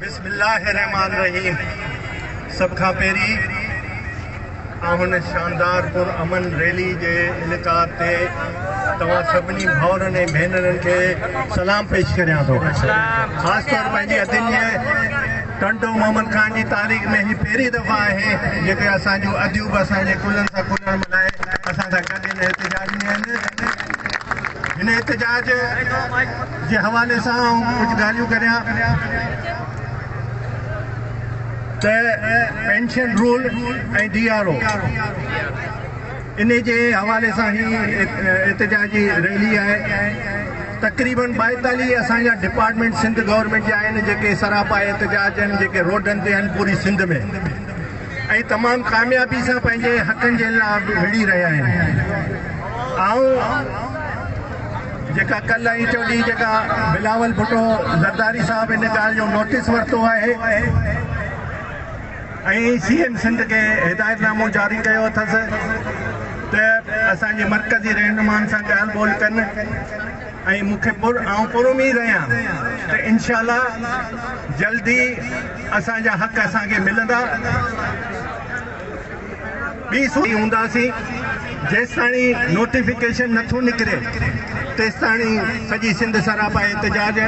بسم الله الرحمٰن الرحيم سڀ کان پهرين آئون هن شاندار پر امن ريلي جي انعقاد تي توهان سڀني ڀائرن ۽ ڀينرن کي سلام پيش ڪريان ٿو. خاص طور پنهنجي ادين جي ٽنڊو محمد خان جي تاريخ ۾ هي پهرين دفعا آهي جيڪي اسان جون اديون به اسان جي ڪلهن سان ڪلهن ملائي اسان سان گڏ هن احتجاج ۾ آهن. هن احتجاج جي حوالي سان آئون ڪجهه ڳالهيون ڪريان ته pension rule ۽ D R O انهي جي حوالي سان هي احتجاجي ريلي آهي. تقريبن 42 اسان جا ڊپارٽمينٽ سنڌ گورنمينٽ جا آهن جيڪي سراپا احتجاج آهن جيڪي روڊن تي آهن پوري سنڌ ۾ ۽ تمام ڪاميابي سان پنهنجي حقن جي لاء وڙهي رهيا آهن. آئون جيڪا ڪلهه ۽ چوڏهين جيڪا بلاول ڀٽو زرداري صاحب ان ڳالهه جو نوٽيس ورتو آهي ۽ سي ايم سنڌ کي هدايت نامو جاري ڪيو اٿس ته اسان جي مرڪزي رهنمائن سان ڳالهه ٻولهه ڪن ۽ مون کي پر آئون پر اميد آهيان ته انشاء الله جلدي اسان جا حق اسان کي ملندا. ٻي صورت هونداسين جيستاڻي نوٽيفڪيشن نٿو نڪري تيستاڻي سڄي سنڌ سراپا احتجاج.